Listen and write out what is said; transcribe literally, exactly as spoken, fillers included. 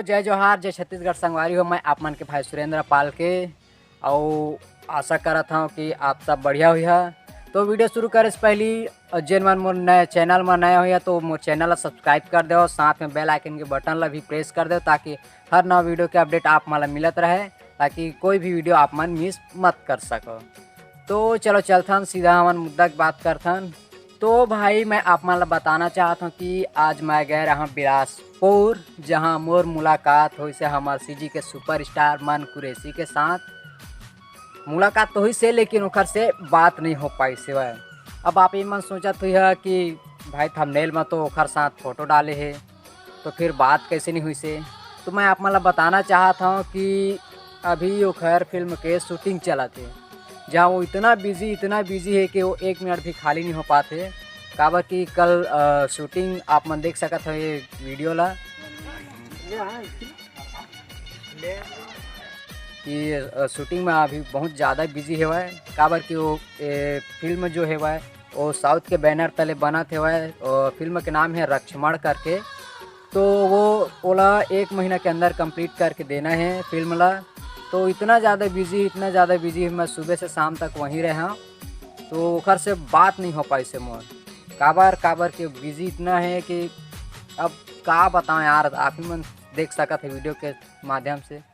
जय जोहार, जय छत्तीसगढ़ संगवारी हो। मैं आप मन के भाई सुरेंद्र पाल के, अउ आशा करत हव कि आप सब बढ़िया होइहा। तो वीडियो शुरू करे से पहली, अ, जेन मन मोर नए चैनल म नए होइहा, तो मोर चैनल ला सब्सक्राइब कर देव, साथ में बेल आइकन के बटन ला भी प्रेस कर देव, ताकि हर नवा वीडियो के अपडेट आप मन ला मिलत रहे, ताकि कोई भी वीडियो आप मन मिस मत कर सको। तो चलो चलथन सीधा हमन मुद्दा के बात करथन। तो भाई, मैं आप मन ला बताना चाहत हव कि आज मैं गए रहा बिलासपुर, जहां मोर मुलाकात होइस हे हमर सीजी के सुपरस्टार मन कुरैशी के साथ। मुलाकात तो होइस हे, लेकिन ओखर से बात नहीं हो पाइस हवय। अब आप ये मन सोचत होइहा कि भाई, थंबनेल में तो ओखर साथ फोटो डाले हे, तो फिर बात कैसे नहीं होइस हे? तो मैं आप मन ला बताना चाहत हव कि अभी ओखर फिल्म के शूटिंग चलत हे, जहाँ वो इतना बिजी, इतना बिजी हे कि वो एक मिनट भी खाली नहीं हो पात हे। काबर कि कल, अ, शूटिंग आप मन देख सकत हव ये वीडियो ला, कि, अ, शूटिंग में अभी बहुत ज़्यादा बिजी हेवय, काबर कि वो, ए, फिल्म जो हेवय, वो साउथ के बैनर तले बनत हेवय। और फिल्म के नाम हे रक्ष्मण करके। तो वो ओला एक महीना के अंदर कंप्लीट करके देना हे फिल्म ला। तो इतना ज़्यादा बिजी, इतना ज़्यादा बिजी, मैं सुबह से शाम तक वहीं रहा, तो ओखर से बात नहीं हो पाइस हे मोर। काबर, काबर के बिजी इतना हे कि अब का बतावं यार, आप ही मन देख सकत हे वीडियो के माध्यम से।